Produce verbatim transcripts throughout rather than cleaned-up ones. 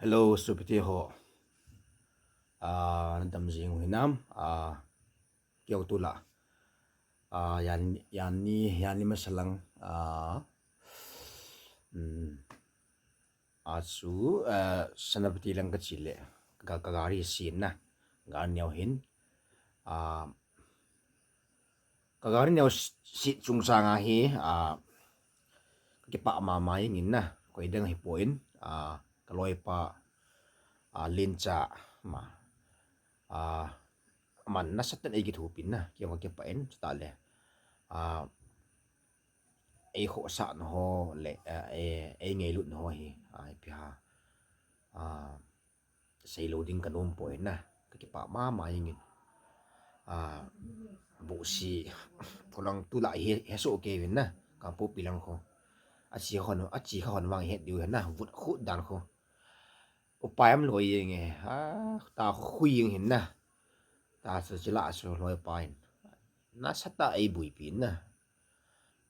Hello, sopite ho. Ah, nadam jing u hinam? Ah, keu tula. Ah, yan, yan ni, yan ni masalang. Ah, hmm. Achu, ah, Senapati lang kachi le. Ka, ka gari sin na. Gari neo hin. Ah, Ka gari neo si-, sit chungchang a hi, ah, kakipah mama jeng in na, koi dang hipon, ah, kaloipa, ah, Lencha, ma, ah, aman nasatah in eikithopin na, kei jong kakipah in, chutah le, ah, eikhohsah na ho le, ah, e, eingailutna ho hi, ah, ipi ham, ah, seilou ding kanom poi na, kakipah mama jeng in. Ah, bohse, kolang tula hi, hesoh kei uvin na, Kangpokpi lang khu. Achi kha hon, achi kha hon vang het diu ahi na, vut khut dan khu. Upai umlou jeng e, ah, ta khu jeng hin na. Ta chu chila chu loipa in. Nasatah a eibuipi na.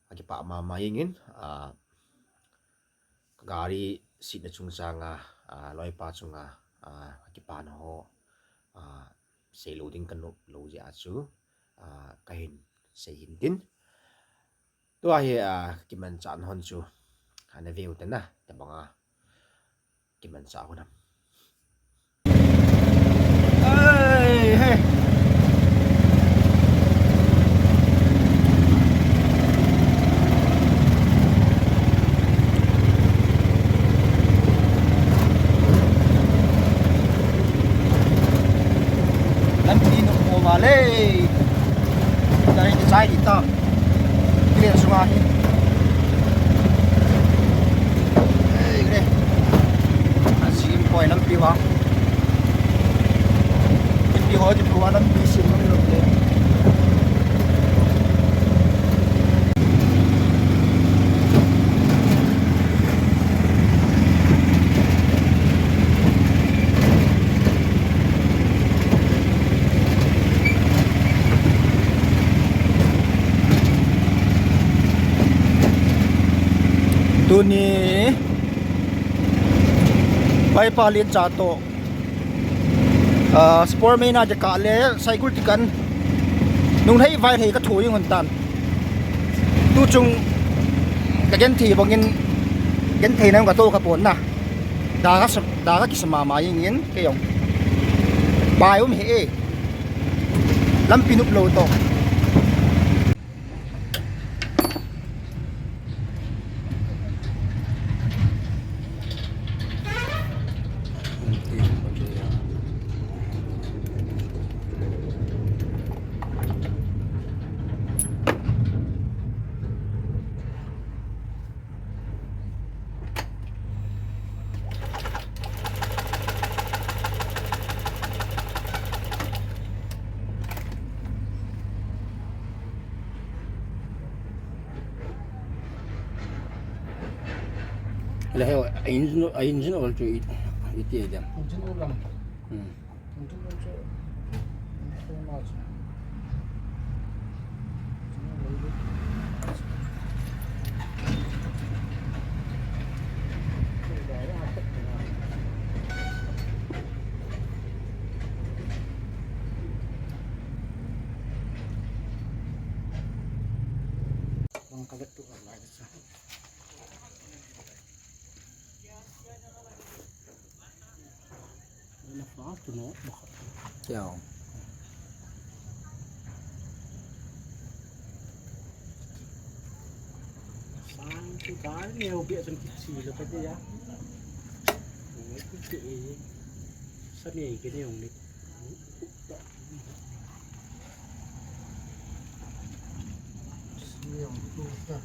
Akipah mama jeng in, ah, ka gari sitna chungchang a, ah, loipa chunga, ah, akipana ho, ah, seilou ding kanom lou jeh a chu, ah, kahin sei hin tin. Tua hi, ah, kimanchah na hon chu, ah, nave u te na, tabang a. Kimanchah u nam. Ai, he. Lampi nop mo vale. Tari kichai di ta. Kile sunga hi. Ei, kile. Asim poi lampi ho. Lampi ho, lampi ho, lampi sim lampi ho. Tuni, Paipa Lencha toh, ah, Spur Main a kikah le, Saikul tikan, nunghei vaihei kathu jing hon tan. Tuchung, kagenthei bangin, genthei nam kato kha pon na. Da kasa, da kakisa mama jeng in, kei jong. Pai um hih e. Lampi nop lou toh. Hello, hello. A engine, a engine oil chu i, iti a diam. Engine oil lang. Hmm. Engine oil chu, engine oil chu. Ina fa tu no ba. Kya? Sang tu ka ne o bia sang ki chi lo ka ya. Ni ku ke e. Sa ne ke ne ong ni. Sa ne ong tu sa.